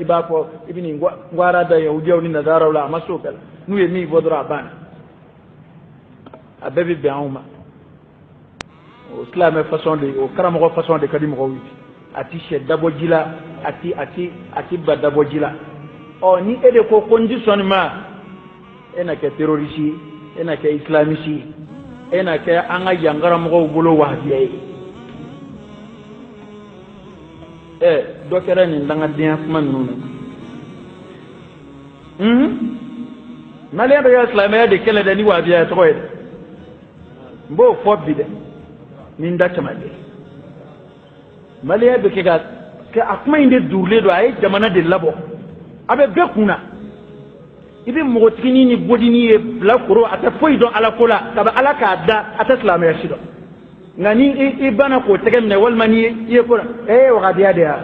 I b'a fɔ i bɛ nin gwara da yahudiyaw ni nazaraw la, a ma s'o bɛɛ la. N'u ye min fɔ dɔrɔn, a banna, a bɛɛ bɛ bɛn anw ma. O silamɛ façon de, o karamɔgɔ façon de ka di mɔgɔw ye. A ti sɛ dabɔ ji la, a ti ba dabɔ ji la. Ɔ, ni e de ko ko n ti sɔn nin ma, e na kɛ terroriste ye, e na kɛ islamiste ye, e na kɛ an ka yankaramɔgɔw bolo wahabiya ye. Ɛ, dɔ kɛra nin dangadenya kuma ninnu na. Maliyɛn bɛ ka silamɛya de kɛlɛ dɛ ni wahabiya tɔgɔ ye dɛ. N b'o fɔ bi dɛ, ni n da camancɛ. Maliyɛn bɛ kɛ ka a kuma in de durulen don, a ye jamana de labɔ, a bɛ bɛɛ kun na. I bɛ npogotiginin ni bodinin ye bilakoro, a tɛ foyi dɔn ala ko la, kabi ala k'a da a tɛ silamɛya si dɔn. Nka ni i banna k'o tɛgɛ minɛ, walima ni i ye ko la, e ye wagabiya de ya.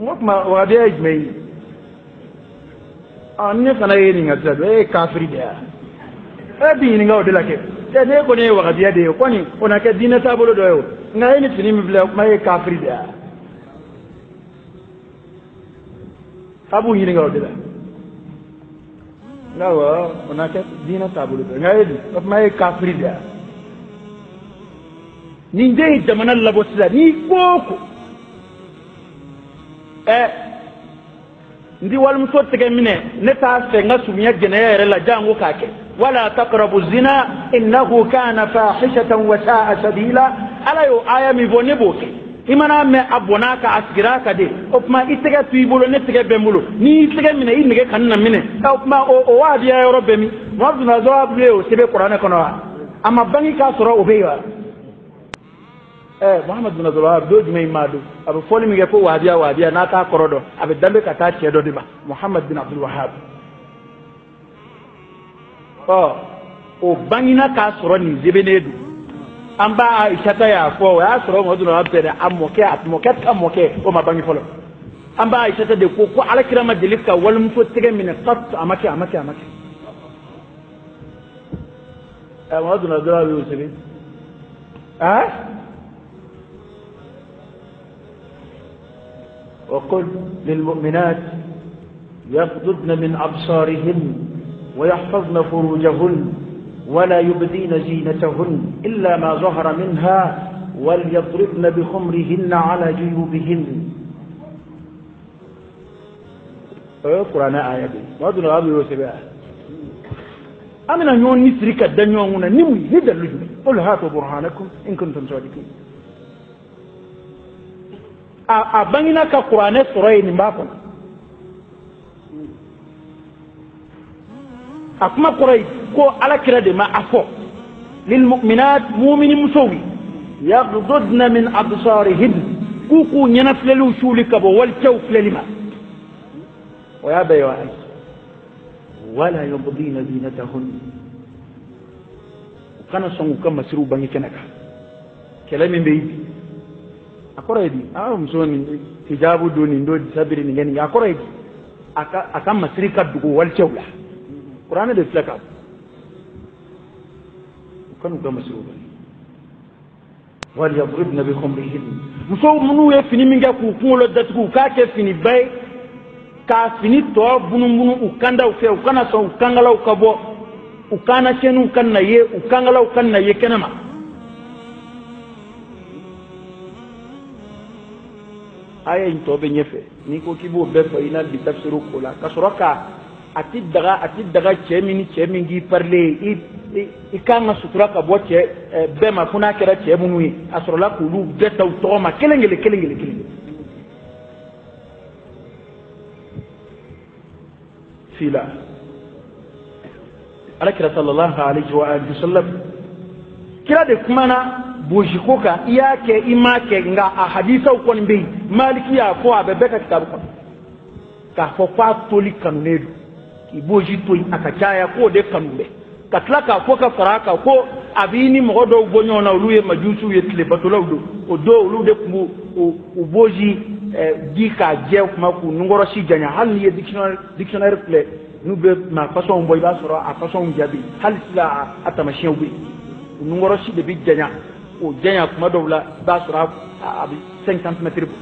N ko tuma wagabiya ye jumɛn ye? Ɔ, ne fana ye nin ka sira dɔn, e ye kafiri de ya. E b'i ɲininka o de la kɛ. Ɛ, ne kɔni ye wagabiya de ye kɔni, o na kɛ diinɛ taabolo dɔ ye o. Nka e ni fini min filɛ, o kuma, e ye kafiri de ya. A b'u ɲininka o de la. Nka awɔ, o na kɛ diinɛ taabolo dɔ ye. Nka e dun, o kuma, e ye kafiri de ya. Nin den ye jamana labɔ sisan, n'i ko o ko ɛ n ti walimuso tɛgɛ minɛ, ne t'a fɛ n ka surunya jɛnɛya yɛrɛ la, janko k'a kɛ. Wala taqrabu zina innahu kana fahishatan wa sa'a sabila. Ala y'o aya min fɔ, ne b'o kɛ. I mana mɛn a bɔnna a kan, a sigira a kan de. O tuma i tɛgɛ to i bolo, ne tɛgɛ bɛ n bolo. N'i y'i tɛgɛ minɛ, i nɛgɛ kana na minɛ. O tuma o wahabiya yɔrɔ bɛ min? Muhamadu bin Abdul ye o sɛbɛn kuranɛ kɔnɔ wa? A ma bange k'a sɔrɔ o bɛ yen wa? Ɛ, Muhamadu bin Abdul Wahab don jumɛn ma don? A bɛ fɔli min kɛ ko wahabiya wahabiya, n'a t'a kɔrɔ dɔn, a bɛ danbe ka taa cɛ dɔ de ma, Muhamadu bin Abdul Wahab. Ɔ, o bangina k'a sɔrɔ nin sɛbɛnnen don. An ba Ayisata y'a fɔ, o y'a sɔrɔ Muhamadu bin Abdul Wahab tɛ dɛ, a mɔkɛ, a mɔkɛ ta mɔkɛ, o ma bange fɔlɔ. An ba Ayisata de ko ko alakira ma deli ka walimuso tɛgɛ minɛ qat, a ma kɛ, a ma kɛ, a ma kɛ. Ɛ, Muhamadu bin Abdul Wahab y'o sɛbɛn. Ɛ, وقل للمؤمنات يغضضن من أبصارهن ويحفظن فروجهن ولا يبدين زينتهن إلا ما ظهر منها وليضربن بخمرهن على جيوبهن. القرآن آية ما دون أبي وسبع أمنا نيون نسرك الدنيا هنا نمي هذا اللجوء. قل هاتوا برهانكم إن كنتم صادقين. A bangina ka kuranɛ sɔrɔ yen, nin b'a kɔnɔ. A kuma kɔrɔ ye ko ala kira de ma a fɔ lilmu'minat, mumini musow, yaghdudna min absarihin, k'u k'u ɲɛnafilɛliw suuli ka bɔ walicɛw filɛli ma. O y'a bɛɛ ye wa? Wala yubdina zinatahun, u kana sɔn k'u ka masiriw bange kɛnɛ kan. Kɛlɛ min bɛ yen bi, a kɔrɔ ye di? Aa, muso nin hijabu don, nin don sabiri, nin kɛ nin kɛ, a kɔrɔ ye di? A ka masiri ka dogo walicɛw la. Kuranɛ de filɛ k'a fɔ, u kan'u ka masiriw bange. Waliyadribna bi khumurihin, musow minnu ye fini min kɛ k'u kunkolo datugu, u k'a kɛ finiba ye k'a fini tɔ bunubunu u kandaw fɛ. U kana sɔn u kankalaw ka bɔ, u kanna sɛniw ka na ye, u kankalaw ka na ye kɛnɛma. Aya in tɔ bɛ ɲɛfɛ, n'i ko k'i b'o bɛɛ fɔ, i na bi tafsiru ko la ka sɔrɔ ka a ti daga, a ti daga cɛ min ni cɛ min k'i parilen i kan ka sutura ka bɔ cɛ bɛɛ ma, fo n'a kɛra cɛ minnu ye a sɔrɔla k'olu bɛɛ ta u tɔgɔ ma kelen kelen kelen kelen kelen. Fila alakira sallallahu alaihi wa alihi wasallam, kira de kumana bojiko kan, i y'a kɛ, i m'a kɛ, nka a hadisaw kɔni bɛ yen. Maliki y'a fɔ, a bɛ bɛɛ ka kitabu kɔnɔ k'a fɔ k'a toli kanunen don, k'i boji to yen a ka caya, k'o de kanu bɛ. Ka tila k'a fɔ ka fara a kan ko a b'i ni mɔgɔ dɔw bɔ ɲɔgɔn na, olu ye majusiw ye, tile batolaw don. O don olu de tun b'u u boji di k'a jɛ, o kuma k'u nunkɔrɔsi janya. Hali n'i ye dictionnaire filɛ, n'u bɛ maa fasɔnw bɔ, i b'a sɔrɔ a fasɔnw jaabi hali sisan, a taamasiyɛnw bɛ yen. U nunkɔrɔsi de bɛ janya, o janya kuma dɔw la i b'a sɔrɔ a bɛ 5 centimètres bɔ,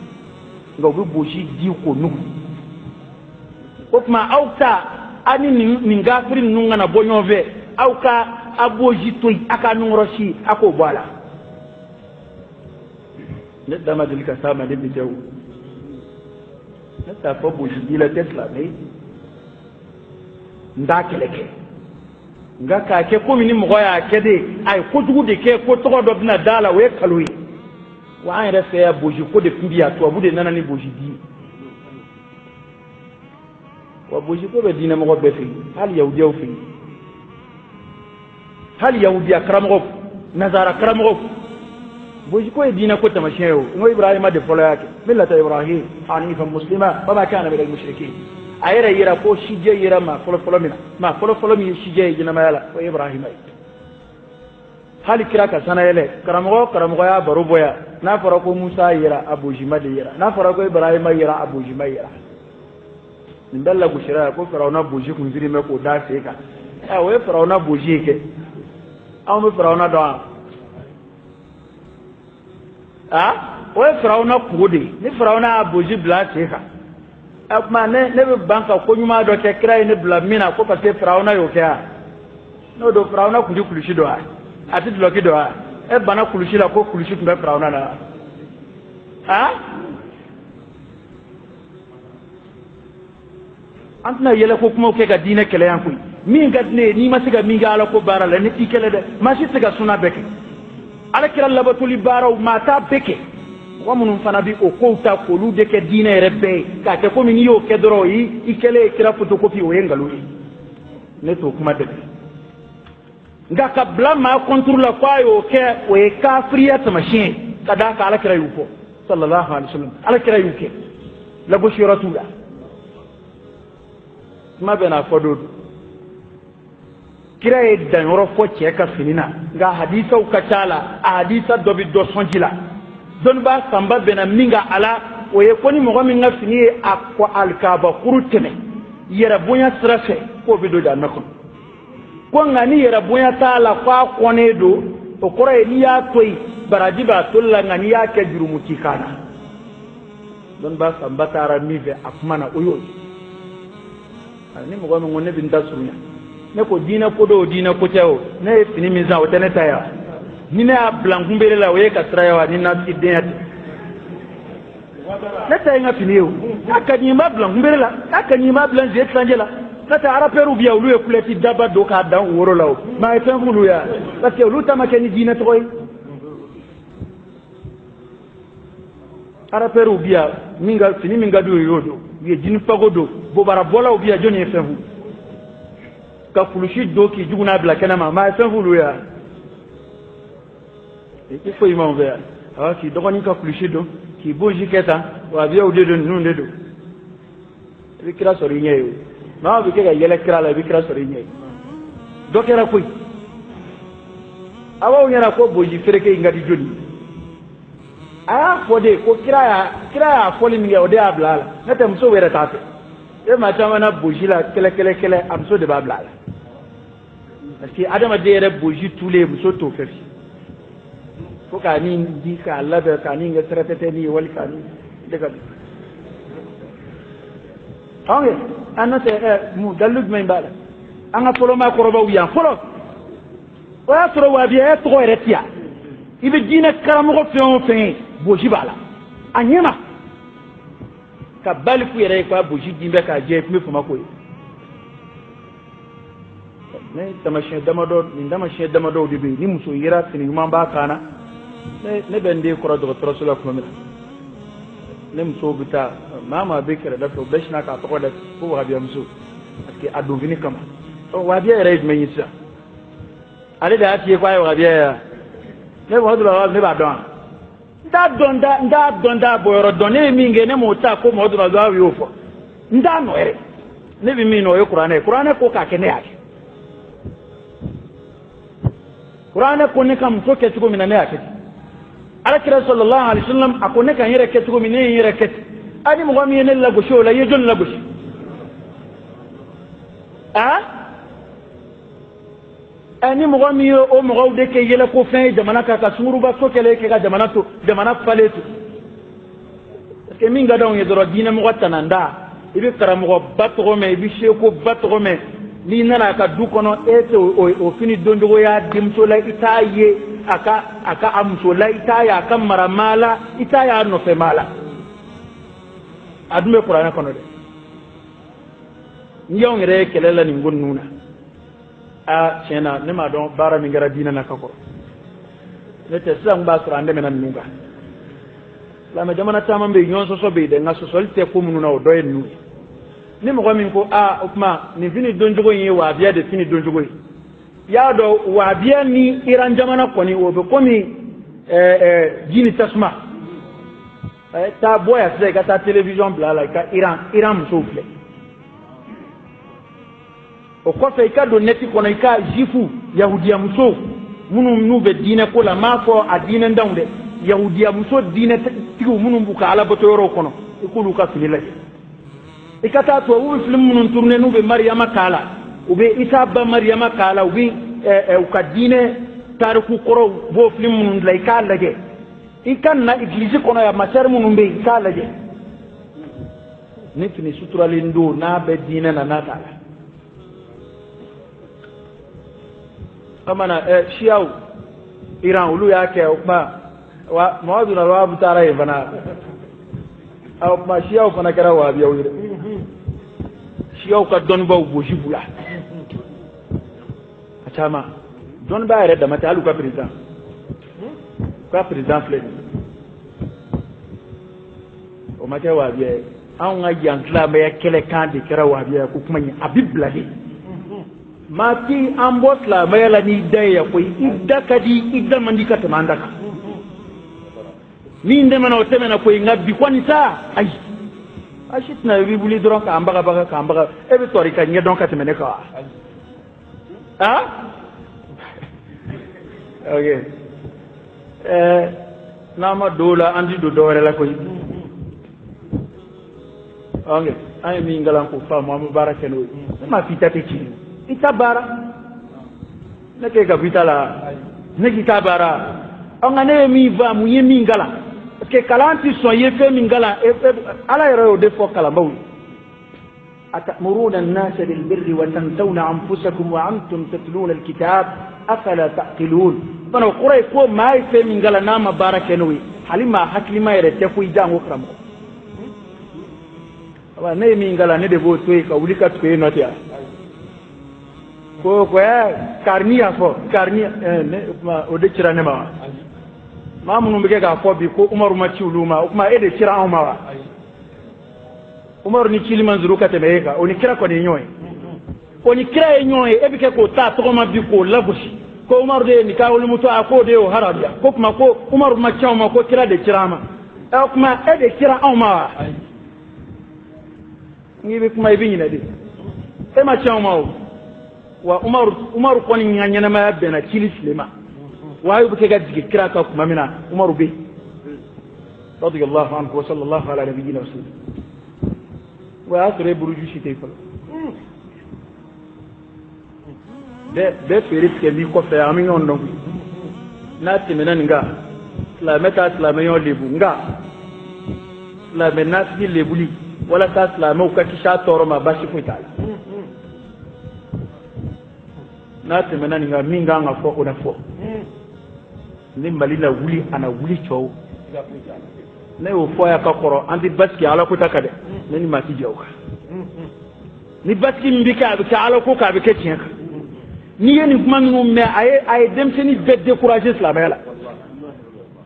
nka u bɛ bosi di k'o nugu. O tuma aw ta a ni nin gafiri ninnu kana bɔ ɲɔgɔn fɛ, aw ka a boji to yen, a ka nunkɔrɔsi a k'o bɔ a la. Ne da ma deli ka s'a ma, ne bi tɛ o. Ne t'a fɔ bojidila tɛ silamɛ ye, n t'a kɛlɛ kɛ, nka k'a kɛ komi ni mɔgɔ y'a kɛ de a ye kojugu de kɛ, ko tɔgɔ dɔ bɛna d'a la, o ye kalo ye. Wa an yɛrɛ fɛ yan boji ko de tun bɛ yan, tubabu de nana ni bojidi ye. Wa boji ko bɛ diinɛmɔgɔ bɛɛ fɛ yen, hali yahudiyaw fɛ yen, hali yahudiya karamɔgɔw, nazara karamɔgɔw. Boji ko ye diinɛ ko taamasiyɛn ye o. N ko Ibrahima de fɔlɔ y'a kɛ, millata Ibrahim hanifan muslima wa ma kana minal mushrikin. A yɛrɛ yira ko sijɛ yira maa fɔlɔ fɔlɔ min na, maa fɔlɔ fɔlɔ min ye sijɛ ye ɲɛnamaya la, o ye Ibrahima ye. Hali kira ka sanayɛlɛ, karamɔgɔ karamɔgɔ y'a baro bɔ yan, n'a fɔra ko Musa yira, a bojima de yira, n'a fɔra ko Ibrahima yira, a bojima yira. Nin bɛɛ lagosira yan ko Firawuna boji kun siri bɛ k'o da sen kan. Ɛ, o ye Firawuna boji ye kɛ. Anw bɛ Firawuna dɔn wa? A, o ye Firawuna kungo de ye. Ni Firawuna y'a boji bila a sen kan, ɛ tuma ne bɛ ban ka ko ɲuman dɔ kɛ, kira ye ne bila min na, ko parce que Firawuna y'o kɛ wa? N'o don, Firawuna kun tɛ kulusi dɔn wa? A tɛ dulɔki dɔn wa? E banna kulusi la ko kulusi tun bɛ Firawuna na wa? A, an tɛna yɛlɛ ko kumaw kɛ ka diinɛ kɛlɛ yan koyi. Min ka di ne ye, n'i ma se ka min kɛ Ala ko baara la, ne t'i kɛlɛ dɛ. Maa si tɛ se ka suna bɛɛ kɛ. Ala kira labatoli baaraw, maa t'a bɛɛ kɛ. Mɔgɔ minnu fana bɛ o kow ta k'olu de kɛ diinɛ yɛrɛ bɛɛ ye, k'a kɛ komi n'i y'o kɛ dɔrɔn i kɛlen ye kira photocopie, o ye nkalon ye. Ne t'o kuma dɛmɛ. Nka ka bila maa contre la k'a y'o kɛ, o ye kafiriya taamasiyɛn ye, ka d'a kan Ala kira y'u fɔ sallallahu alaihi wa sallam, Ala kira y'u kɛ, lagosi yɔrɔ t'u la. Kuma bɛ n'a fɔ don, kira ye danyɔrɔ fɔ cɛ ka fini na, nka hadisaw ka ca la, a hadisa dɔ bɛ dɔ sɔnji la. Dɔnnibaa fanba bɛnna min kan a la, o ye ko ni mɔgɔ min ka fini ye a kɔ alikabakuru tɛmɛ yɛrɛ bonya sira fɛ, k'o bɛ don jahanama kɔnɔ. Ko nka ni yɛrɛ bonya t'a la, k'a kɔnnen don, o kɔrɔ ye n'i y'a to yen baraji b'a toli la, nka n'i y'a kɛ jurumu t'i kan na. Dɔnnibaa fanba taara min fɛ a kuma na, o y'o ye. Ni mɔgɔ min ko ne bɛ n ta surunya, ne ko diinɛ ko don, diinɛ ko tɛ o. Ne ye fini min san, o tɛ ne ta ye wa? Ni ne y'a bila n kunbere la, o ye ka sira ye wa? Ni nafikidenya tɛ, ne ta ye n ka fini ye o. A ka di n b'a bila n kunbere la, a ka di n b'a bila n sen tilancɛ la. N'o tɛ arapɛriw bɛ yan, olu ye kulɛti daba don k'a dan u woro la o. Maa ye fɛn f'olu ye parce que olu ta ma kɛ ni diinɛ tɔgɔ ye. Arapɛriw bɛ yan, min ka fini min ka d'u ye, y'o don. U ye jini fago don. Bobarabɔlaw bɛ yan, jɔnni ye fɛn f'u ka kulusi don k'i jugu n'a bila kɛnɛ ma, maa ye fɛn f'olu ye wa? I foyi m'anw fɛ yan. Awɔ, k'i dɔgɔnin ka kulusi don k'i boji kɛ tan, wahabiyaw de don, ninnu de don. I bɛ kira sɔrɔ i ɲɛ ye o. Maa bɛ kɛ ka yɛlɛ kira la, i bɛ kira sɔrɔ i ɲɛ ye. Dɔ kɛra koyi. Aw ɲɛna ko boji fereke in ka di joli. A y'a fɔ de ko kira y'a fɔli min kɛ, o de y'a bila a la. N'o tɛ musow yɛrɛ t'a fɛ. E maa caman na boji la kɛlɛ kɛlɛ kɛlɛ, a muso de b'a bila a la. Parce que adamaden yɛrɛ boji tulen, muso t'o fɛ fiyewu. Fo k'a ni di k'a labɛn, k'a ni kɛ sɛrɛtɛtɛ ni ye, wali k'a ni de ka di. Anw an n'o tɛ mun dalilu jumɛn b'a la? An ka fɔlɔ maakɔrɔbaw yan fɔlɔ, o y'a sɔrɔ wahabiya tɔgɔ yɛrɛ ti yan. I bɛ diinɛ karamɔgɔ fɛn o fɛn ye, boji b'a la a ɲɛma. Ka baliku yɛrɛ ye k'a boji din bɛ k'a jɛ, i tun bɛ fama k'o ye. Ne taamasiyɛn damadɔ, nin taamasiyɛn damadɔw de bɛ yen, ni muso yera fini ɲuman b'a kan na. Ne bɛ n den kɔrɔ dɔgɔtɔrɔso la tuma min na, ne musow bɛ taa, maa bɛ kɛrɛda fɛ, o bɛɛ sinna k'a tɔgɔ da ko wahabiya muso, parce que a donfini kama. Ɔ, wahabiya yɛrɛ ye jumɛn ye sisan? Ale de y'a f'i ye k'a ye wahabiya ye wa? Ne Muhamadu Wahab, ne b'a dɔn wa? N t'a dɔn, n t'a dɔn, n t'a bɔyɔrɔ dɔn. Ne ye min kɛ, ne m'o ta ko Muhamadu Wahab y'o fɔ. N t'a nɔ yɛrɛ. Ne bɛ min nɔ, o ye kuranɛ ye. Kuranɛ ko k'a kɛ, ne y'a kɛ. Kuranɛ ko ne ka muso kɛ cogo min na, ne y'a kɛ ten. Ala kira sallallahu alaihi wasallam a ko ne ka n yɛrɛ kɛ cogo min, ne ye n yɛrɛ kɛ ten. A ni mɔgɔ min ye ne lagosi o la, i ye jɔnni lagosi? A ɛ, ni mɔgɔ min ye o mɔgɔw de kɛ yɛlɛko fɛn ye jamana kan, ka sunguruba so kɛlɛ kɛ ka jamana to, jamana falen to. Parce que min ka d'anw ye dɔrɔn, diinɛmɔgɔ tananda, I bɛ karamɔgɔba tɔgɔ mɛn, i bɛ sekuba tɔgɔ mɛn. N'i nana a ka du kɔnɔ, e tɛ o fini doncogo y'a denmuso la, i t'a ye a ka a muso la, i t'a ye a ka maramaa la, i t'a ye a nɔfɛmaa la. A dun bɛ kuranɛ kɔnɔ dɛ. N'i y'anw yɛrɛ ye kɛlɛ la nin ko ninnu na, aa tiɲɛ na ne m'a dɔn baara min kɛra diinɛ na ka kɔrɔ. Ne tɛ sisan b'a sɔrɔ an dɛmɛna ninnu kan. Silamɛ jamana caman bɛ yen, ɲɔgɔn sɔsɔ bɛ yen dɛ, nka sɔsɔli tɛ ko minnu na o dɔ ye ninnu ye. Ni mɔgɔ min ko aa o tuma nin fini doncogo in ye wahabiya de fini doncogo ye, i y'a dɔn wahabiya ni Iran jamana kɔni o bɛ komi ji ni tasuma. Taa bɔ yan sisan i ka taa télévision bila a la, i ka Iran musow filɛ. O kɔfɛ i ka don nɛti kɔnɔ, i ka jifu yahudiya musow minnu n'u bɛ diinɛ ko la, n m'a fɔ a diinɛdanw dɛ, yahudiya muso diinɛtigiw minnu b'u ka alabato yɔrɔw kɔnɔ, i k'olu ka fini lajɛ. I ka taa tubabu bɛ film minnu tourner n'u bɛ Mariyama k'a la, u bɛ Isa ba Mariyama k'a la, u bɛ u ka diinɛ tariku kɔrɔw b'o film minnu dilan, i k'a lajɛ. I ka na église kɔnɔ yan, masɛri minnu bɛ yen, i k'a lajɛ. Ni fini suturalen don, n'a bɛ diinɛ na, n'a t'a la. Amana siyaw Iran olu y'a kɛ, o kuma wa Muhamadu na wahabu taara yen fana, o kuma siyaw fana kɛra wahabiyaw ye dɛ. Siyaw ka dɔnnibaw gosi b'u la a caman. Dɔnnibaa yɛrɛ dama tɛ, hali u ka président, u ka président filɛ nin ye, o ma kɛ wahabiya ye. Anw ka yan silamɛya kɛlɛkan de kɛra wahabiya ye ko kuma in a bɛ bila de. Maa ti an bɔ silamɛya la n'i da ye yan koyi, i da ka di, i da man di ka tɛmɛ an da kan. Min tɛmɛna o tɛmɛna koyi, nka bi kɔni sa ayi, a si tɛna i bɛ wuli dɔrɔn k'an bagabaga k'an baga. E bɛ tɔri ka ɲɛdɔn ka tɛmɛ ne kan wa? Ah, ok, n'an ma don o la, an ti don dɔ wɛrɛ la koyi. Ok, an ye min kalan k'o faamu, an bɛ baara kɛ n'o ye. Ne m'a f'i ta tɛ tiɲɛ ye, i ta baara. Ne k'e ka bɔ i ta la, ne k'i ta baara. Ɔ nka ne ye min faamu, n ye min kalan, parce que kalan ti sɔn i ye fɛn min kalan, Ala yɛrɛ y'o de fɔ kalanbaw ye. Atamuruna an-nasa bil-birri wa tansawna anfusakum wa antum tatluna al-kitab afala taqilun. Fana o kɔrɔ ye ko maa ye fɛn min kalan n'a ma baara kɛ n'o ye, hali maa hakilima yɛrɛ tɛ ko i janko karamɔgɔ. Ne ye min kalan, ne de b'o to yen ka wuli ka tugu e nɔ tɛ yan. Ko karini y'a fɔ, karini ne kuma o de cira ne ma wa? Maa minnu bɛ kɛ k'a fɔ bi ko Umaru ma ci olu ma, o kuma e de cira anw ma wa? Umaru ni cili man zuru ka tɛmɛ e kan, o ni kira kɔni ye ɲɔgɔn ye, o ni kira ye ɲɔgɔn ye, e bɛ kɛ k'o ta tɔgɔ ma bi k'o lagosi ko Umaru de ye nin ka walimuso, a k'o de y'o haramuya, ko kuma ko Umaru ma ci anw ma, ko kira de cira an ma. O kuma e de cira anw ma wa? N'i bɛ kuma i bɛ ɲinɛ de, e ma ci anw ma o. Wa Umaru kɔni ka ɲɛnamaya bɛnna cili tile ma, wahayu bɛ kɛ ka jigin kira kan tuma min na, Umaru bɛ yen. Radiyallahu anhu wa sallallahu ala nabiyyina wa sallam. Wa y'a sɔrɔ e buruju si tɛ yen fɔlɔ. Bɛɛ feere tigɛ b'i kɔfɛ, an bɛ ɲɔgɔn dɔn koyi. N'a tɛmɛna nin kan, silamɛ t'a silamɛ ɲɔgɔn lebu, nka silamɛ nafigi lebuli walasa silamɛw ka kisi a tɔɔrɔ ma, baasi foyi t'a la. N'a tɛmɛna nin kan, min kan ka fɔ o na fɔ. Ni Mali na wuli, a na wuli cɛw. Ne y'o fɔ a ka kɔrɔ, an tɛ basigi Ala ko ta kan dɛ, ne ni maa ti jɛ o kan. Ni basigi min bɛ kɛ, a bɛ kɛ Ala ko kan, a bɛ kɛ tiɲɛ kan. N'i ye nin kuma ninnu mɛn, a ye denmisɛnnin bɛɛ décourager silamɛya la.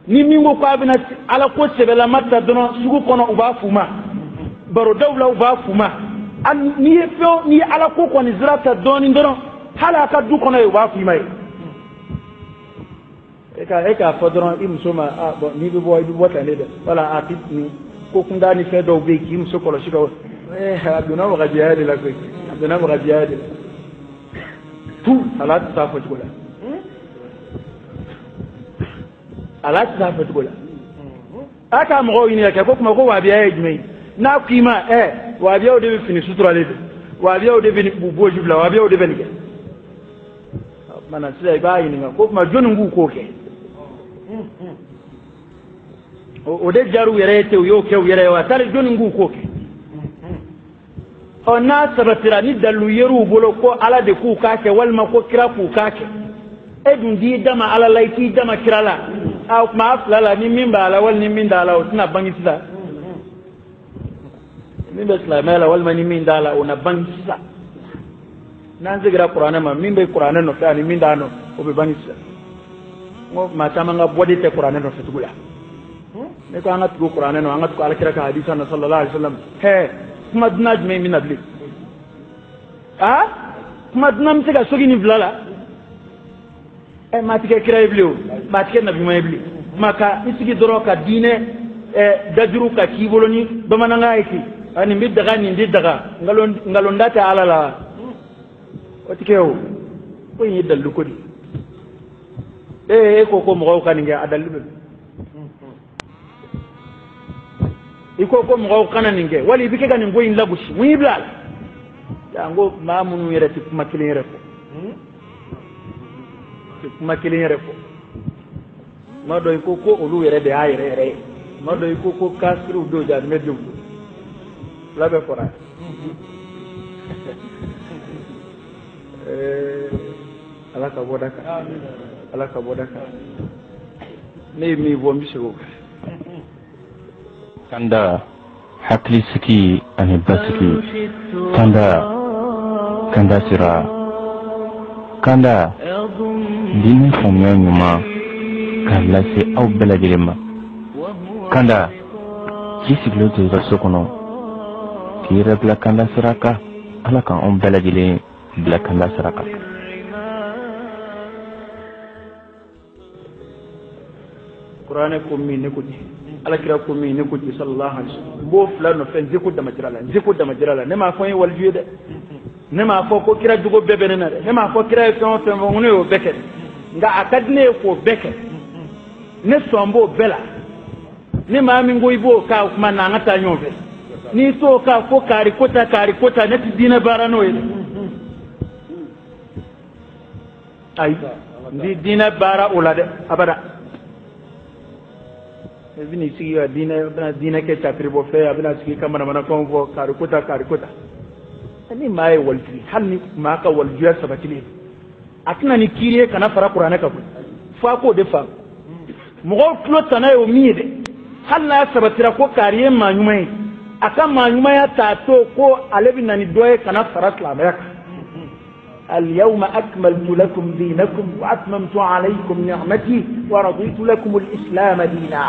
Ni min ko k'a bɛna Ala ko sɛbɛlama ta dɔrɔn sugu kɔnɔ, u b'a f'u ma, barodaw la u b'a f'u ma. N'i ye fɛn, n'i ye Ala ko kɔni sira ta dɔɔnin dɔrɔn, hali a ka du kɔnɔ yen, u b'a f'i ma ye. E k'a fɔ dɔrɔn i muso ma, ah bon, n'i bɛ bɔ i bɛ bɔ tan de dɛ, wala a ti nin ko kunda ni fɛn dɔw bɛ yen k'i muso kɔlɔsi ka a donna wagajiya de la koyi, a donna wagajiya de la tu ala tɛ s'a fɔ cogo la, ala tɛ s'a fɔ cogo la. A k'a mɔgɔw ɲininka kɛ ko kuma ko wahabiya ye jumɛn ye? N'a ko i ma wahabiyaw de bɛ fini suturalen don, wahabiyaw de bɛ u boji bila, wahabiyaw de bɛ nin kɛ. O tuma na sisan i b'a ɲininka ko kuma jɔnni k'u k'o kɛ? O de jar'u yɛrɛ ye ten, u y'o kɛ u yɛrɛ ye wa? Tari jɔnni k'u k'o kɛ? Ɔ n'a sabatira ni dalilu yer'u bolo ko Ala de k'u k'a kɛ walima ko kira k'u k'a kɛ, e dun t'i dama Ala la, i t'i dama kira la, a o tuma a fila la ni min b'a la wali ni min t'a la o tɛna bange sisan. Min bɛ silamɛya la walima ni min t'a la o na bange sisan. N'an seginna kuranɛ ma, min bɛ kuranɛ nɔfɛ ani min t'a nɔ o bɛ bange sisan. N ko maa caman ka bɔden tɛ kuranɛ nɔfɛ tugu la. Ne ko an ka tugu kuranɛ nɔ, an ka tugu alakira ka hadisa nɔ sallallahu alaihi wasallam. Hɛ, kuma dunan jumɛn bɛ na bilen? Aa, kuma dunan bɛ se ka sogi nin fila la? Ɛ, maa ti kɛ kira ye bilen o, maa ti kɛ nabi ɲuman ye bilen. Maa ka i sigi dɔrɔn ka diinɛ dajuru ka k'i bolo ni bamanankan ye ten, a nin bɛ daga nin tɛ daga, nkalonda tɛ Ala la, o ti kɛ o. Ko in ye dalilu ko de ye. Ee, e ko ko mɔgɔw ka nin kɛ, a dalilu bɛ min? I ko ko mɔgɔw kana nin kɛ, wali i bɛ kɛ ka nin ko in lagosi, mun y'i bila a la? N ko maa minnu yɛrɛ tɛ kuma kelen yɛrɛ fɔ, tɛ kuma kelen yɛrɛ fɔ. Tuma dɔ i ko ko olu yɛrɛ de y'a yɛrɛ yɛrɛ ye, tuma dɔ i ko ko kafiriw don, jahanamɛ denw don, fila bɛɛ fɔra. Ala ka bɔda kan, Ala ka bɔda kan. Ne ye min fɔ n bɛ segin o kan. Kanda, hakilisigi ani basigi. Kanda, kanda sira. Kanda, diinɛ faamuya ɲuman k'a lase aw bɛɛ lajɛlen ma. Kanda, k'i sigilen to i ka so kɔnɔ, k'i yɛrɛ bila kanda sira kan. Ala ka anw bɛɛ lajɛlen bila kanda sira kan. Kuranɛ ko min ne ko ten, alakira ko min ne ko ten, sallallahu alaihi wasallam. N b'o fila nɔfɛ, n seko damajira la, n seko damajira la. Ne m'a fɔ n ye waliju ye dɛ, ne m'a fɔ ko kira jogo bɛɛ bɛ ne na dɛ, ne m'a fɔ kira ye fɛn o fɛn fɔ ko ne y'o bɛɛ kɛ dɛ, nka a ka di ne ye k'o bɛɛ kɛ, ne sɔn b'o bɛɛ la. Ni maa min ko i b'o k'a, o tuma na an ka taa ɲɔgɔn fɛ. N'i t'o k'a, fo kaari ko ta, kaari ko ta, ne tɛ diinɛ baara n'o ye dɛ. Ayi, n tɛ diinɛ baara o la dɛ, abada. I bɛn'i sigi ka diinɛ, i bɛna diinɛ kɛ capiribɔ fɛn ye, a bɛna sigi ka manamanafɛnw fɔ, kaari ko ta, kaari ko ta. Ni maa ye waliju ye, hali ni maa ka walijuya sabatilen, a tɛna ni kiiri ye kana fara kuranɛ kan koyi, fo a k'o de faamu. Mɔgɔw tulo tana ye o min ye dɛ, hali n'a sabatira ko kaari ye maa ɲuman ye, a ka maa ɲumanya t'a to ko ale bɛ na ni dɔ ye kana fara silamɛya kan. اليوم أكملت لكم دينكم وأتممت عليكم نعمتي ورضيت لكم الإسلام دينا.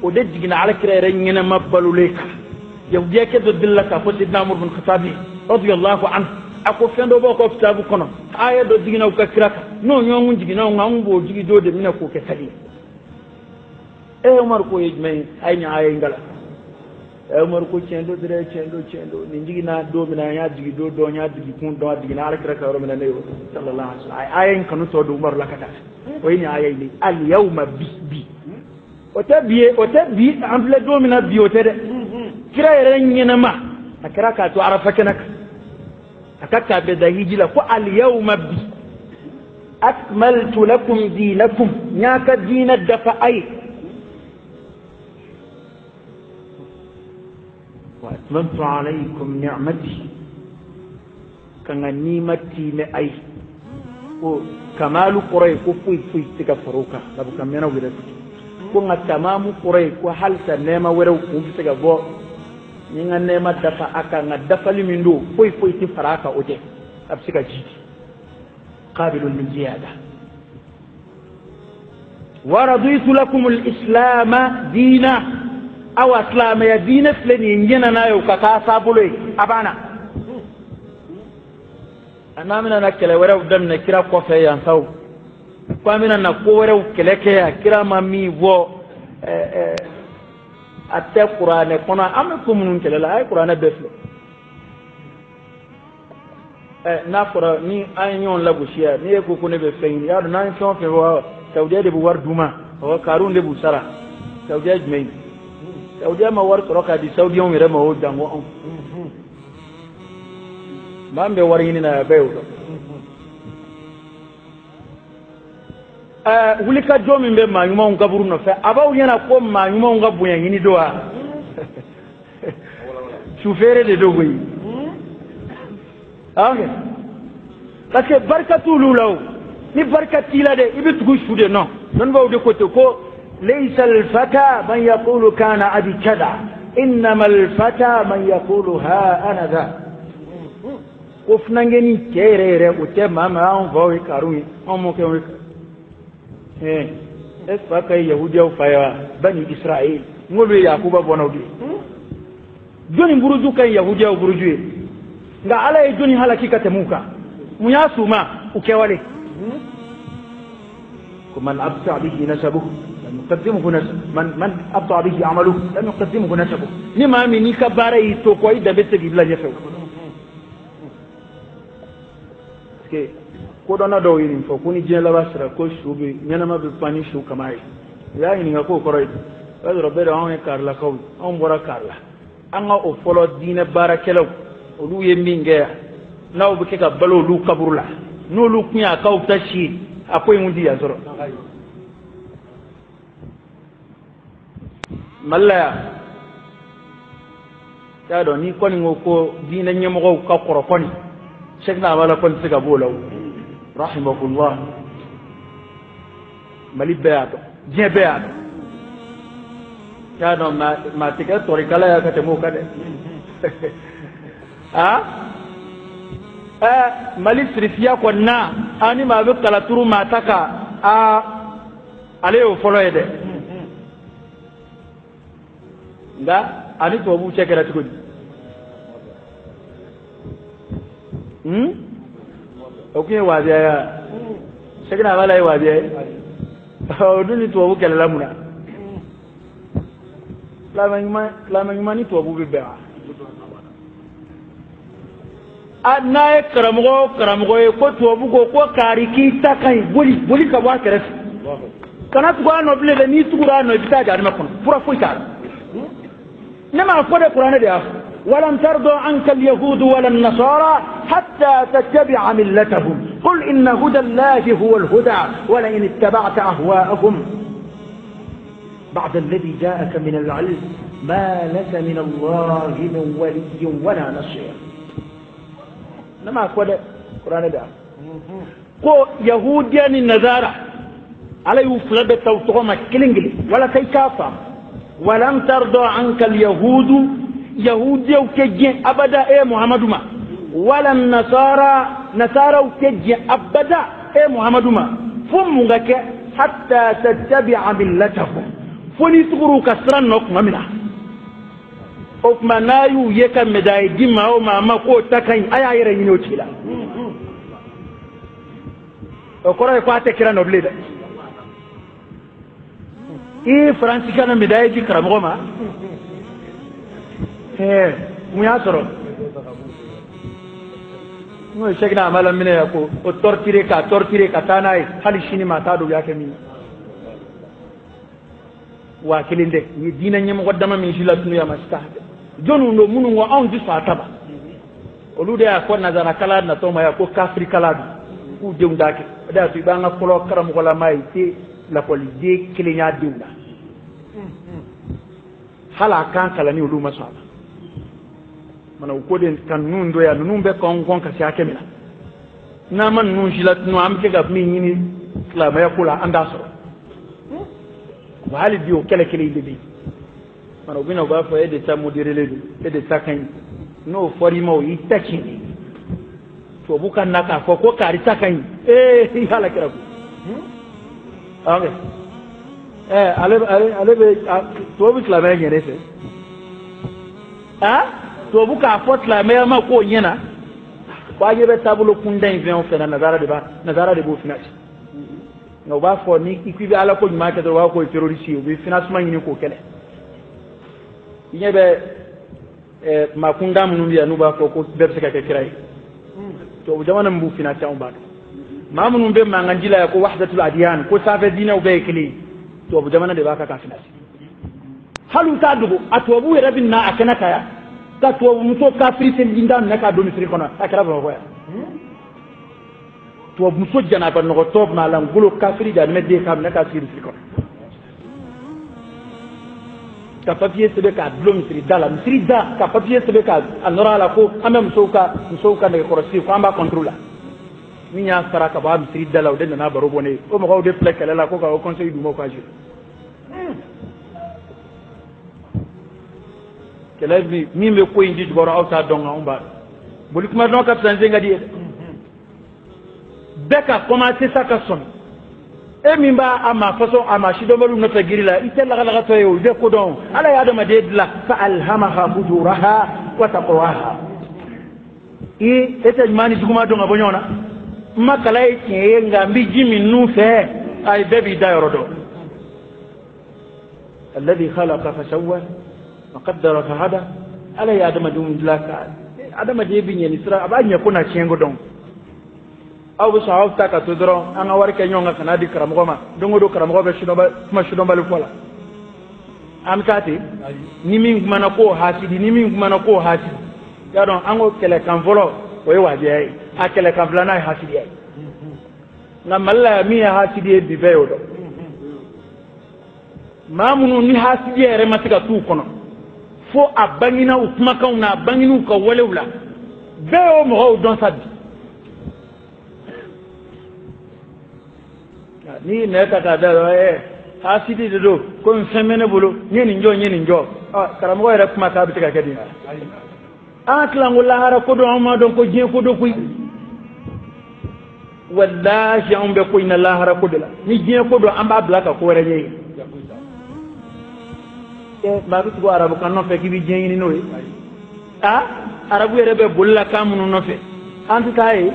O de jiginna ala kira yɛrɛ ɲɛnama balolen kan. Yahudiyakɛ dɔ delila k'a fɔ Sidina Umar bin Khattabi radiyallahu anhu, a ko fɛn dɔ b'aw ka kitabu kɔnɔ, aya dɔ jiginna u ka kira kan, n'o ɲɔgɔn jiginna anw kan, anw b'o jigi dɔ de minɛ k'o kɛ sali ye. E Umar k'o ye jumɛn ye? A ye nin aya in kalan. Umaru ko tiɲɛ don dɛ, tiɲɛ don, tiɲɛ don. Nin jiginna don min na, n y'a jigi don dɔn, n y'a jigi kun dɔn, a jiginna ala kira ka yɔrɔ min na, ne y'o sallallahu alaihi wasallam. A ye aya in kanu tɔ don Umaru la ka taa fɛ. O ye nin aya in de ye. Al yawma bi, bi o tɛ bi ye, o tɛ bi, an filɛ don min na bi o tɛ dɛ. Kira yɛrɛ ɲɛnama a kɛra k'a to Arafa kɛnɛ kan, a ka k'a bɛɛ da hiji la, ko al yawma bi akmaltu lakum dinakum, n y'a ka diinɛ dafa a ye. Wa atmamtu alaykum ni'mati, ka n ka niima tiimɛ a ye. Ko kamalu kɔrɔ ye ko foyi foyi tɛ ka fara o kan, sabu ka mɛnnaw yɛrɛ ko n ka tamamu kɔrɔ ye ko halisa nɛɛma wɛrɛw kun bɛ se ka bɔ, ni n ka nɛɛma dafa a kan, nka dafali min don foyi foyi tɛ fara a kan, o tɛ, a bɛ se ka ji di. Qabilun min ziyada. Wa raditu lakum al-islam diina, awa silamɛya diinɛ filɛ nin ye, n jɛnna n'a ye o ka k'a taabolo ye, a banna. N'an bɛna na kɛlɛ wɛrɛw daminɛ kira kɔfɛ yan sa o, ko an bɛna na ko wɛrɛw kɛlɛ kɛ yan, kira ma min fɔ, a tɛ kuranɛ kɔnɔ, an bɛ ko minnu kɛlɛ la, a ye kuranɛ bɛɛ filɛ. N'a fɔra ni an ye ɲɔgɔn lagosi yan, n'i e ko ko ne bɛ fɛn ɲini, y'a dɔn n'an ye fɛn o fɛn fɔ, Saudiya de bɛ wari d'u ma, ɔ kariw de b'u sara. Saudiya jumɛn ye? Saudiya ma wari sɔrɔ k'a di Saudiyɛnw yɛrɛ ma, o janko anw. Maa min bɛ wari ɲini na, a bɛɛ y'o dɔn. Wulikajɔ min bɛ maa ɲumanw kaburu nɔfɛ, a b'aw ɲɛna ko maa ɲumanw ka bonya ɲini don wa? Sufeere de don koyi. Ok, parce que barika t'olu la o, ni barika t'i la dɛ, i bɛ tugu su de nɔ. Dɔnnibaaw de ko ten ko laysa al-fata man yaqulu kana abi kada innama al-fata man yaqulu ha ana dha. Ko funankɛni cɛ yɛrɛ yɛrɛ o tɛ maa ma, anw faw ye kariw ye, anw mɔkɛw ye. Ɛɛ, e fa ka ye yahudiyaw fa ye wa? Bani Israël, n'olu ye Yakuba bɔnnaw de ye. Jɔnni buruju ka ɲi yahudiyaw buruju ye? Nka Ala ye jɔnni halaki ka tɛmɛ u kan? Mun y'a s'u ma? U kɛwale. Ko man abta bihi nasabuhu lam yuqaddimuhu nasab, man abta bihi amaluhu lam yuqaddimuhu nasabuhu. Ni maa min n'i ka baara y'i to kɔ, i danbe tɛ se k'i bila ɲɛfɛ o. Parce que kodɔnna dɔw ye nin fɔ ko ni diɲɛ laban sera ko su bɛ ɲɛnama bɛ pan ni su kama ye. U y'a ɲininka k'o kɔrɔ ye di? O y'a sɔrɔ bɛɛ de anw ye karilakaw ye, anw bɔra Karila. An ka o fɔlɔ diinɛ baarakɛlaw olu ye min kɛ yan, n'aw bɛ kɛ ka balo olu kaburu la, n'olu kun y'a k'aw ta si a ko in kun ti yan sɔrɔ. Mali la yan, y'a dɔn n'i kɔni ko ko diinɛ ɲɛmɔgɔw ka kɔrɔ kɔni, Sɛkina Amala kɔni tɛ se ka b'o la o, rahimahullah. Mali bɛɛ y'a dɔn, diɲɛ bɛɛ y'a dɔn. Y'a dɔn maa tɛ kɛ tɔrikala ya ka tɛmɛ o kan dɛ. Ah, ɛ Mali sirifiya kɔni na, a ni maa bɛ kalaturu maa ta kan, aa ale y'o fɔlɔ ye dɛ. Nka a ni tubabuw cɛ kɛra cogo di? O kun ye wajibiya ye wa? Sɛkina Amala ye wajibiya ye? O dun ni tubabu kɛlɛla mun na? Silamɛ ɲuman ni tubabu bɛ bɛn wa? A n'a ye karamɔgɔ o karamɔgɔ ye ko tubabu ko ko kari k'i ta ka ɲi, boli boli ka bɔ a kɛrɛfɛ. Kana tugu a nɔ bilen dɛ, n'i tugura a nɔ i bɛ taa jahanama kɔnɔ, fura foyi t'a la. Ne m'a fɔ dɛ, kuranɛ de y'a fɔ. ولن ترضى عنك اليهود ولا النصارى حتى تتبع ملتهم قل إن هدى الله هو الهدى ولئن اتبعت أهواءهم بعد الذي جاءك من العلم ما لك من الله من ولي ولا نصير. نما أقول قرآن ده ko yahudiya ni nazara ala y'u fila bɛɛ ta u tɔgɔ ma kelen kelen walasa i k'a faamu. Walam tarda anka alyahudu, yahudiyaw tɛ diɲɛ abada e Muhamadu ma, wala nasara, nasaraw tɛ diɲɛ abada e Muhamadu ma, fo mun ka kɛ? Hatta tattabi'a millatahum, fo n'i tugur'u ka sira nɔ tuma min na. O tuma n'a y'u ye ka médaille di maa o maa ma k'o ta ka ɲi, a y'a yɛrɛ ɲini o tigi la. O kɔrɔ ye ko a tɛ kira nɔ bilen dɛ. I Faransi ka na médaille di karamɔgɔ ma, ɛɛ mun y'a sɔrɔ? N'o ye Sɛkina Amala minɛ yan ko o torturer k'a torturer ka taa n'a ye, hali sini maa t'a dɔn u y'a kɛ min ye. Waa kelen tɛ, u ye diinɛ ɲɛmɔgɔ dama min si latunu yan ma si t'a hakɛ. Jɔnniw don minnu ko anw tɛ sɔn a ta ma? Olu de y'a fɔ nazarakala natɔ ma yan ko kafirikala don, k'u denw t'a kɛ. O de y'a to i b'an ka fɔlɔ karamɔgɔlama ye, i tɛ lakɔliden kelen y'a denw na. Hali a kan kalanni olu ma sɔn a ma. Mana u ko de ka ninnu don yan, ninnu bɛ kɔn kɔn ka se hakɛ min na, n'an ma ninnu si latunu, an bɛ se ka min ɲini silamɛya ko la, an t'a sɔrɔ. Wa hali bi o kɛlɛ kelen de bɛ yen. Mana u bɛ na u b'a fɔ e de ta modéré don, e de ta ka ɲi. N'o fɔr'i ma o y'i ta tiɲɛ ye. Tubabu ka na k'a fɔ ko kari ta ka ɲi, ee i y'a lakira ko. Ok, ɛɛ ale ale ale bɛ tubabu silamɛya ɲɛ ne fɛ. Ah, tubabu k'a fɔ silamɛya ma k'o ɲɛna, ko a ɲɛ bɛ taabolo kunda in fɛn o fɛn na, nazara de b'o finance. Nka u b'a fɔ ni i k'i bɛ ala ko ɲuman kɛ dɔrɔn, u b'a fɔ k'o ye terroriste ye, u bɛ financement ɲini k'o kɛlɛ. I ɲɛ bɛ maa kunda minnu bɛ yan n'u b'a fɔ ko bɛɛ bɛ se ka kɛ kira ye, tubabu jamana min b'u finance anw b'a dɔn. Maa minnu bɛ mankan ji la yan ko wahdatul adiyan, ko sanfɛ diinɛw bɛɛ ye kelen ye, tubabu jamana de b'a kan k'a finance. Hali u t'a dogo, a tubabu yɛrɛ bɛ na a kɛnɛ kan yan ka tubabu muso kafiri selijinda minɛ k'a don misiri kɔnɔ, a kɛra Bamakɔ yan. Tubabu muso janaba nɔgɔtɔ malangolo kafiri janimɛ den k'a minɛ k'a sigi misiri kɔnɔ. Ka papier sɛbɛn k'a dulon misiri da la, misiri da ka papier sɛbɛn k'a nɔrɔ a la ko an bɛ musow ka nɛgɛkɔrɔsigi ko an b'a contre la. Min y'a fara ka bɔ a misiri da la, o de nana baro bɔ ne ye. O mɔgɔw de filɛ kɛlɛ la ko ka o conseil d'u ma k'a jouer. Kɛlɛ min bɛ ko in ji jukɔrɔ aw t'a dɔn, nka anw b'a dɔn. Boli kuma dɔn ka fisa n sen ka di ye dɛ. Bɛɛ ka commencer sa ka sɔmi. E min b'a a ma façon a ma sidɔnbaliw nɔfɛ giri la, i tɛ lagalagatɔ ye o, i bɛ ko dɔn. Ala ye adamaden dilan fa alhamaha fujuraha wa taqwaha. I e tɛ ɲuman ni juguman dɔn ka bɔ ɲɔgɔn na. N ma kala ye tiɲɛ ye, nka n bɛ ji min nun fɛ, ayi bɛɛ b'i da yɔrɔ dɔn. Alladhi khalaqa fasawwa wa qaddara fahada. Ala ye adamadenw dilan ka adamaden bɛ ɲɛ ni sira, a b'a ɲɛ ko na tiɲɛ ko dɔn. Aw bɛ sɔn aw ta ka to dɔrɔn an ka wari kɛ ɲɔgɔn kan ka n'a di karamɔgɔ ma. Don o don karamɔgɔ bɛ kuma sidɔnbali fɔ la. An bɛ taa ten. Ni min kumana k'o hasidi, ni min kumana k'o hasidi. Y'a dɔn an ko kɛlɛkan fɔlɔ o ye wajibiya ye, a kɛlɛkan filanan ye hasidiya ye. Nka Mali la yan min ye hasidi ye bi bɛɛ y'o dɔn. Maa minnu ni hasidiya yɛrɛ ma se ka t'u kɔnɔ fo a bangina u kumakanw na, a bangina u ka walew la, bɛɛ y'o mɔgɔw dɔn sa bi. N'i ye nɛ ta k'a da ɛ hasidi de don, komi fɛn bɛ ne bolo, n ye nin jɔ, n ye nin jɔ. Karamɔgɔ yɛrɛ kuma k'a bɛ se ka kɛ ten. An tilan ko lahara ko don, an m'a dɔn ko diɲɛ ko don koyi. Walahi anw bɛ ko in na lahara ko de la. Ni diɲɛ ko don, an b'a bila ka ko wɛrɛ ɲɛ ye. Maa bɛ tugu arabukan nɔfɛ k'i bɛ diɲɛ ɲini n'o ye. Arabu yɛrɛ bɛ boli la kan minnu nɔfɛ, an tɛ taa ye.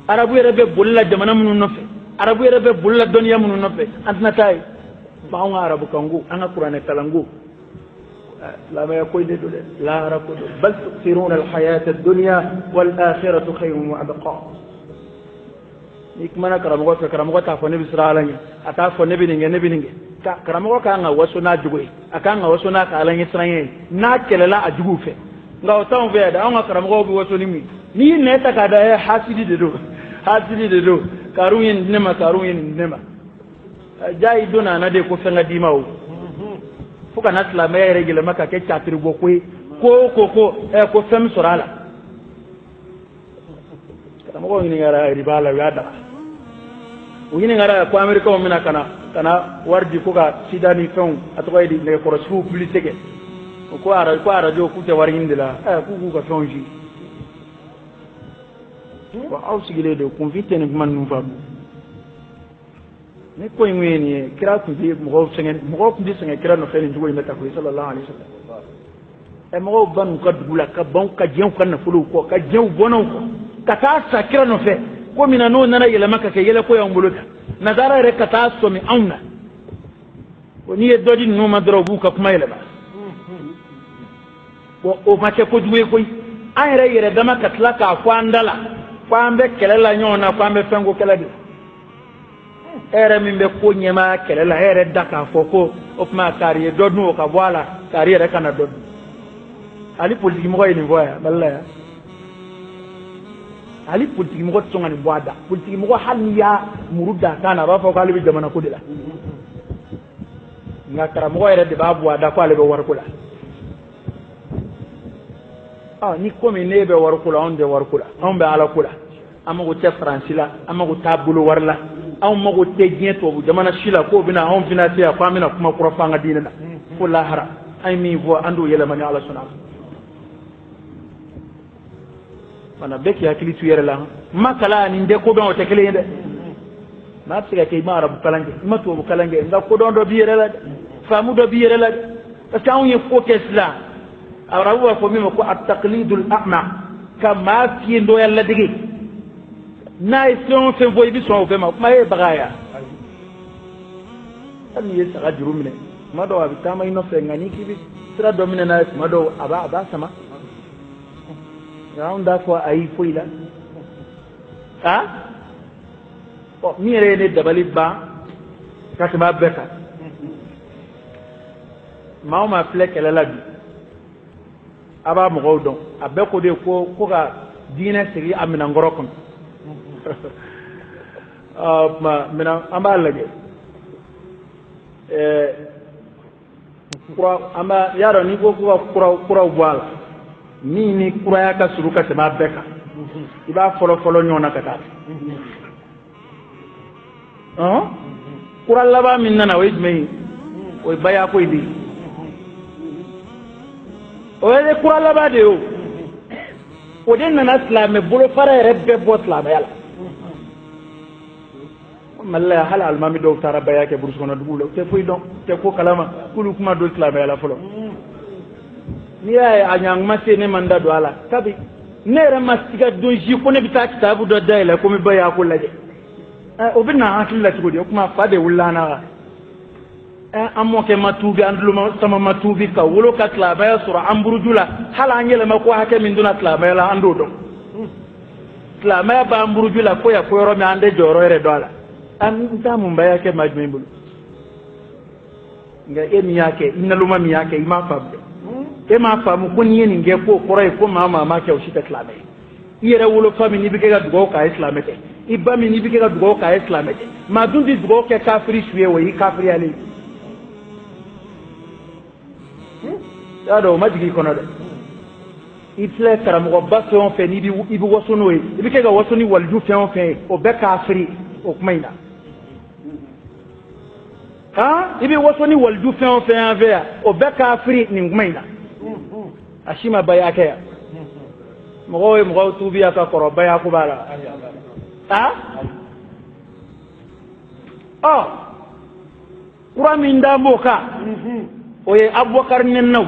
Arabu yɛrɛ bɛ boli la jamana minnu nɔfɛ, arabu yɛrɛ bɛ boli la dɔnniya minnu nɔfɛ, an tɛna taa ye. Anw ka arabukanko, an ka kuranɛ kalanko, silamɛya ko in de don dɛ, lahara ko don. Bal tu'thiruna al-hayata ad-dunya wal-akhiratu khayrun wa abqa. N'i kumana karamɔgɔ fɛ, karamɔgɔ t'a fɔ ne bɛ siran Ala ɲɛ, a t'a fɔ ne bɛ nin kɛ, ne bɛ nin kɛ. Karamɔgɔ kan ka waso n'a jogo ye, a kan ka waso n'a ka Ala ɲɛsiranɲɛ ye, n'a kɛlɛla a juguw fɛ. Nka o t'anw fɛ yan dɛ, anw ka karamɔgɔw bɛ waso ni mun ye? N'i y'i nɛ ta k'a da ɛ hasidi de don, hasidi de don, karun ye nin di ne ma, karun ye nin di ne ma. Ja i donna a na de ko fɛn ka d'i ma o. Fo ka na silamɛya yɛrɛ yɛlɛma ka kɛ catiribɔ ko ye, ko ko ko ɛ ko fɛn bɛ sɔrɔ a la. Karamɔgɔw ɲininkara riba la, u y'a daga. U ɲininkara ko Amerikɛnw bɛna ka na wari di ko ka sida ni fɛnw, a tɔgɔ ye di, nɛgɛkɔrɔsigiw publicité kɛ. O ko arajo k'u tɛ wari ɲini de la, k'u k'u ka fɛnw ji. Bon, aw sigilen don kunfin tɛ nin kuma ninnu faamu. Ni ko in kun ye nin ye, kira tun tɛ mɔgɔw sɛgɛn, mɔgɔw tun tɛ sɛgɛn kira nɔfɛ nin cogo in na ta koyi, sallallahu alaihi wasallam. Mɔgɔw ba n'u ka dugu la ka ban ka diɲɛ u ka nafolow kɔ, ka diɲɛ u bɔnnaw kɔ, ka taa sa kira nɔfɛ. Ko min na n'o nana yɛlɛma ka kɛ yɛlɛko y'anw bolo tan, nazara yɛrɛ ka taa sɔmi anw na. N'i ye dɔ di ninnu ma dɔrɔn, u b'u ka kuma yɛlɛma. Bon, o ma kɛ kojugu ye koyi. An yɛrɛ yɛrɛ dama ka tila k'a fɔ an da la ko an bɛ kɛlɛ la ɲɔgɔn na, ko an bɛ fɛnko kɛlɛ de la. E yɛrɛ min bɛ ko ɲɛmaa kɛlɛ la, e yɛrɛ da k'a fɔ ko o tuma kari ye dɔ dun, o ka bɔ a la, kari yɛrɛ kana dɔ dun. Hali politikimɔgɔ ye nin fɔ yan Mali la yan. Hali politikimɔgɔ tɛ sɔn ka nin bɔ a da. Politikimɔgɔ hali n'i y'a muru da kan na, a b'a fɔ k'ale bɛ jamana ko de la. Nka karamɔgɔ yɛrɛ de b'a bɔ a da k'ale bɛ wariko la. Ni komi ne bɛ wariko la, anw tɛ wariko la, anw bɛ Ala ko la. An mago tɛ Faransi la, an mago t'a bolo wari la, anw mago tɛ diɲɛ tubabu jamana si la k'o bɛna anw financer yan, k'an bɛna kuma kura fɔ an ka diinɛ la. Fo lahara, an ye min fɔ, an t'o yɛlɛma ni Ala sɔnna. Fana bɛɛ k'i hakili to i yɛrɛ la. Ma kalan ani tɛ kodɔn, o tɛ kelen ye dɛ. Maa bɛ se ka kɛ i ma arabu kalan kɛ, i ma tubabu kalan kɛ, nka kodɔn dɔ b'i yɛrɛ la dɛ, faamu dɔ b'i yɛrɛ la dɛ. Parce que anw ye ko kɛ sisan, arabu b'a fɔ min ma ko at-taqlidul a'ma, ka maa fiyentɔya ladege. N'a ye fɛn o fɛn fɔ, i bɛ sɔn o fɛn ma. Kuma ye baga ya. Hali n'i ye saga juru minɛ, tuma dɔw a bɛ taama i nɔfɛ, nka n'i k'i bɛ sira dɔ minɛ n'a ye, tuma dɔw a b'a sama. Nka anw t'a fɔ ayi foyi la. Bon, min yɛrɛ ye ne dabali ban ka tɛmɛ a bɛɛ kan, maa o maa filɛ kɛlɛ la bi, a b'a mɔgɔw dɔn, a bɛɛ ko de ko ka diinɛ sigi a minɛnkɔrɔ kɔnɔ. Tuma minɛn an b'a lajɛ. Kura an b'a y'a dɔn n'i ko ko ka kuraw bɔ a la, min ni kuraya ka surun ka tɛmɛ a bɛɛ kan, i b'a fɔlɔ fɔlɔ ɲɔgɔn na ka taa fɛ. Kura laban min nana o ye jumɛn ye? O ye bayako in de ye. O ye kura laban de ye o. O de nana silamɛ bolofara yɛrɛ bɛɛ bɔ silamɛya la. Mali la hali alimami dɔw taara baya kɛ burusi kɔnɔ duguw la, u tɛ foyi dɔn, u tɛ ko kalama, k'olu kuma don silamɛya la fɔlɔ. N'i y'a ye a ɲankuma se ne ma n da don a la, kabi ne yɛrɛ ma siga don si ko ne bɛ taa kitabu dɔ dayɛlɛ ko n bɛ baya ko lajɛ. O bɛ na hakili la cogo di? O tuma fa de wulila an na wa? An mɔkɛ ma tuubi, an tuloma sama ma tuubi ka wolo ka silamɛya sɔrɔ an buruju la, hali an yɛlɛma ko hakɛ min donna silamɛya la an t'o dɔn. Silamɛya b'an buruju la ko yan ko yɔrɔ min an tɛ jɔyɔrɔ yɛrɛ dɔn a la. An t'a mun baya kɛ maa jumɛn bolo? Nka e min y'a kɛ, i naloma min y'a kɛ, i m'a faamu dɛ. E m'a faamu ko n'i ye nin kɛ k'o kɔrɔ ye ko maa maa m'a kɛ o si tɛ silamɛ ye. I yɛrɛ wolofa min n'i bɛ kɛ ka dugawu k'a ye silamɛ tɛ, i ba min n'i bɛ kɛ ka dugawu k'a ye silamɛ tɛ. Maa dun tɛ dugawu kɛ kafiri su ye, o y'i kafiriyalen ye. I y'a dɔn o ma jigin i kɔnɔ dɛ. I filɛ karamɔgɔba fɛn o fɛn n'i bɛ i bɛ waso n'o ye, i bɛ kɛ ka waso ni waliju fɛn o fɛn ye, o bɛɛ kafiri o kuma in na. Han, i bɛ waso ni waliju fɛn o fɛn an fɛ yan, o bɛɛ kafiri nin kuma in na. A si ma baya kɛ yan. Mɔgɔw ye mɔgɔw tuubiya ka kɔrɔ, baya ko b'a la. A ɔ kura min d'an b'o kan, o ye Abubakar nɛninaw.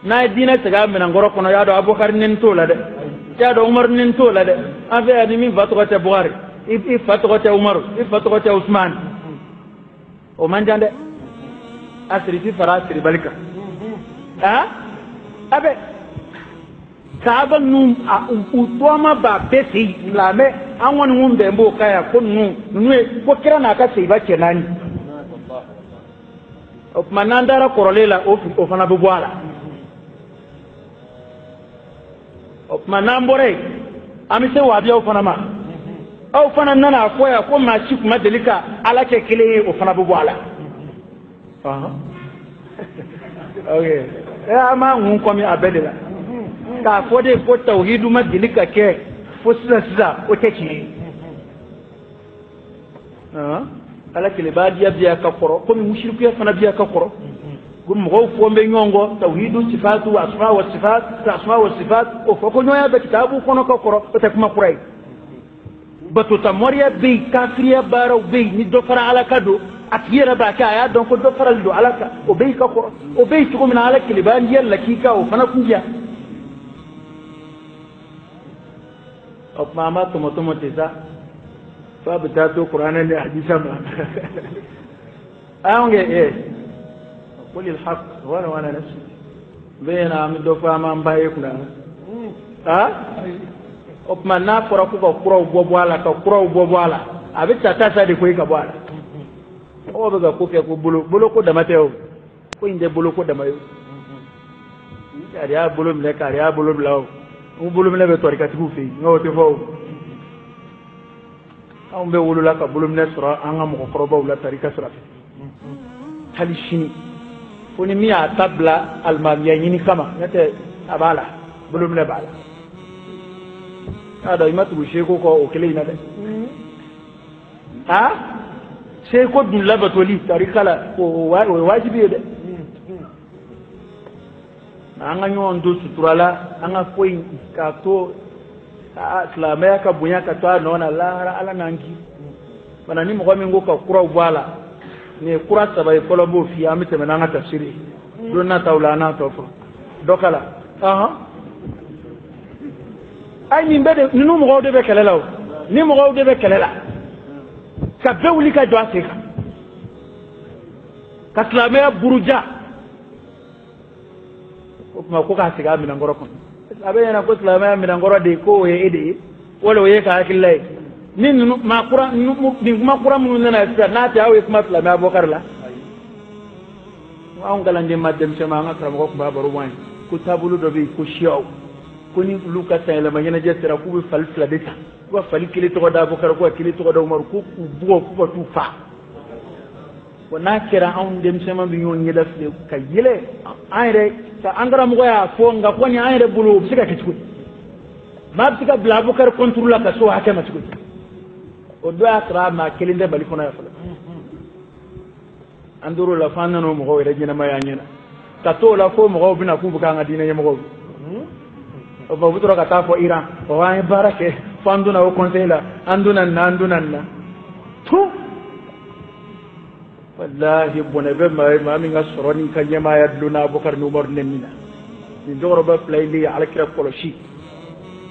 N'a ye diinɛ segin a minɛnkɔrɔ kɔnɔ, y'a dɔn Abubakar nɛni t'o la dɛ, y'a dɔn Umaru nɛni t'o la dɛ. An fɛ yan ni min fa tɔgɔ tɛ Bukari, i fa tɔgɔ tɛ Umaru, i fa tɔgɔ tɛ Usumani, o man jan dɛ. A sirisi fara a siribali kan. A bɛ sahaba ninnu u tɔgɔma b'a bɛɛ fɛ yen, silamɛ an kɔni kun bɛn b'o kan yan ko ninnu ye ko kira n'a ka seyiba cɛ naani. O tuma n'an taara kɔrɔlen la, o fana bɛ bɔ a la. O tuma n'an bɔra yen, an bɛ se wahabiyaw fana ma. Aw fana nana a fɔ yan ko maa si tun ma deli ka Ala kɛ kelen ye, o fana bɛ bɔ a la. Ok, an b'an kun kɔmi a bɛɛ de la. K'a fɔ de ko tawhidu ma deli ka kɛ fo sisan sisan, o tɛ tiɲɛ ye. Ala kelenbatigiya bɛ yan ka kɔrɔ, komi musirikuya fana bɛ yan ka kɔrɔ. Ko mɔgɔw fɔ bɛ ɲɔgɔn kɔ tawhidu sifatu asma wa sifat asma wa sifat, o fɔ ko ɲɔgɔnya bɛ kitabu kɔnɔ ka kɔrɔ, o tɛ kuma kura ye. Batotamɔriya bɛ yen, kafiriya baaraw bɛ yen, ni dɔ fara Ala kan don, a tigi yɛrɛ b'a kɛ, a y'a dɔn ko dɔ farali don Ala kan, o bɛ yen ka kɔrɔ. O bɛ yen cogo min na, Ala kelenbatigiya lakika o fana kun diya. O tuma an b'a tɔmɔ tɔmɔ ten sa, f'a bɛ taa to kuranɛ ni hadisa ma. A y'anw kɛ ɛ qulil haq wala wala nafsi bɛ yen na, an bɛ dɔ fɔ an b'an ba ye kunna. O tuma n'a fɔra ko ka kuraw bɔ bɔ a la, ka kuraw bɔ bɔ a la, a bɛ ta ta sa de koyi ka bɔ a la. Mɔgɔw bɛ ka ko kɛ ko bolo bolo ko dama tɛ o, ko in tɛ bolo ko dama ye o. Kari y'a bolo minɛ, kari y'a bolo bila o. N bolo minɛ bɛ tɔrikatigiw fɛ yen, nka o tɛ fɔ o. Anw bɛ wolola ka bolo minɛ sɔrɔ an ka mɔgɔkɔrɔbaw la tarika sira fɛ. Hali sini fo ni min y'a ta bila alimamiya ɲini kama, n'o tɛ a b'a la, bolo minɛ b'a la. Y'a dɔn i ma tugu seko kɔ o kelen in na dɛ. A seko dun labatoli tarika la, o ye wajibi ye dɛ. An ka ɲɔgɔn to sutura la, an ka ko in k'a to silamɛya ka bonya ka to a nɔ na, lahara Ala n'an ki. Fana ni mɔgɔ min ko ka kuraw bɔ a la, nin ye kura saba ye fɔlɔ, b'o f'i ye, an bɛ tɛmɛ n'an ka tafsiri ye don nataw la, an n'a tɔ fɔ dɔ kala. Ayi, nin bɛɛ de, ninnu mɔgɔw de bɛ kɛlɛ la o, ni mɔgɔw de bɛ kɛlɛ la ka bɛɛ wuli ka jɔ a sen kan ka silamɛya buruja. O tuma ko k'a segin a minɛnkɔrɔ kɔnɔ, a bɛ ɲɛna ko silamɛya minɛnkɔrɔ de ye ko o ye e de ye, wala o ye ka hakilila ye. Ni ninnu maa kura nin kuma kura minnu nana sisan, n'a tɛ aw ye kuma silamɛya bɔ kari la. Anw kalanden ma denmisɛn ma, an ka karamɔgɔ tun b'a baro bɔ an ye ko taabolo dɔ bɛ yen ko siyaw, ko ni olu ka sanyɛlɛma ɲɛnajɛ sera, k'u bɛ fali fila de ta, k'u ka fali kelen tɔgɔ da Abubakar, k'u ka kelen tɔgɔ da Umaru, ko k'u bugɔ k'u ka t'u fa. Bon, n'a kɛra anw denmisɛnman bɛ ɲɔgɔn ɲɛda filɛ ka yɛlɛ an yɛrɛ ka an karamɔgɔ y'a fɔ, nka kɔni an yɛrɛ bolo o bɛ se ka kɛ cogo di? Maa bɛ se ka bila Abubakar contre la ka se o hakɛ ma cogo di? O dɔ y'a sɔrɔ a maa kelen tɛ Mali kɔnɔ yan fɔlɔ. An tor'o la fo an nana o mɔgɔw yɛrɛ ɲɛnamaya an ɲɛna. Ka t'o la fo mɔgɔw bɛna k'u bɛ k'an ka diinɛ ɲɛmɔgɔw ye. O tuma u bɛ sɔrɔ ka taa fɔ Iran, ɔ an ye baara kɛ fo an donna o conseil la, an donna nin na, an donna nin na. Tu! Walahi bɔnɛ bɛ maa ye maa min ka sɔrɔ n'i ka ɲɛmaaya dulonna Abubakar ni Umaru nɛni na. Nin cɛkɔrɔba fila in de ye Alakira kɔlɔsi.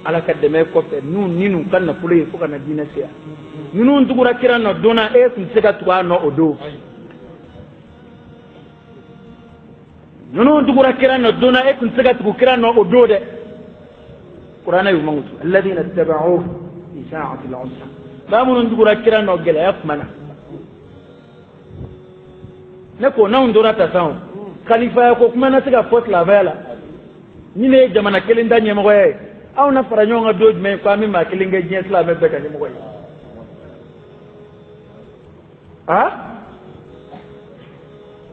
Ala ka dɛmɛ kɔfɛ n'u ni n'u ka nafolo ye fo ka na diinɛ se yan. Ninnu tugura kira nɔ don na, e tun tɛ se ka tugu a nɔ o don. Ninnu tugura kira nɔ don na, e tun tɛ se ka tugu kira nɔ o don dɛ. Kuranɛ y'u mankutu. Alladhina ittaba'uhu fi sa'ati al-usra. Maa minnu tugura kira nɔ gɛlɛya tuma na. Ne ko n'anw tora ta san o, kalifaya ko kuma na se ka fɔ silamɛya la. Ni ne ye jamana kelen ta ɲɛmɔgɔya ye, anw na fara ɲɔgɔn kan don jumɛn ko an bɛ maa kelen kɛ diɲɛ silamɛ bɛɛ ka ɲɛmɔgɔ ye? Aa?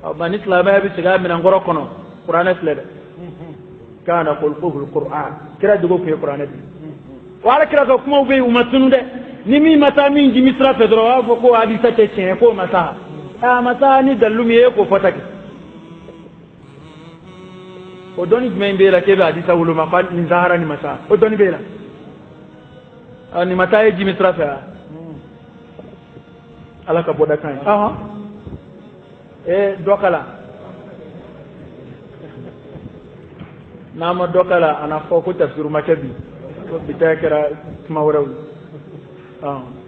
Ɔ, nka ni silamɛya bɛ segin a minɛnkɔrɔ kɔnɔ, kuranɛ filɛ dɛ. Kana khulquhu al-Qur'an. Kira jogo tun ye kuranɛ de ye. O Ala kira ka kumaw bɛ yen, u ma tunu dɛ. Ni min ma taa min jimi sira fɛ dɔrɔn, o b'a fɔ ko hadisa tɛ tiɲɛ ye, k'o ma taa. A ma taa ni dalilu min ye, e k'o fɔ ta kɛ. O dɔnni jumɛn b'e la k'e bɛ hadisa woloma ko nin sahara nin ma taa? O dɔnni b'e la? A nin ma taa e jimi sira fɛ wa? Ala ka bɔda kan ye. Ɔhɔn. Ee, dɔ kala. N'a ma dɔ kala, a na fɔ ko tafsiru ma kɛ bi. Ko bi ta kɛra kuma wɛrɛw ye. Ɔhɔn.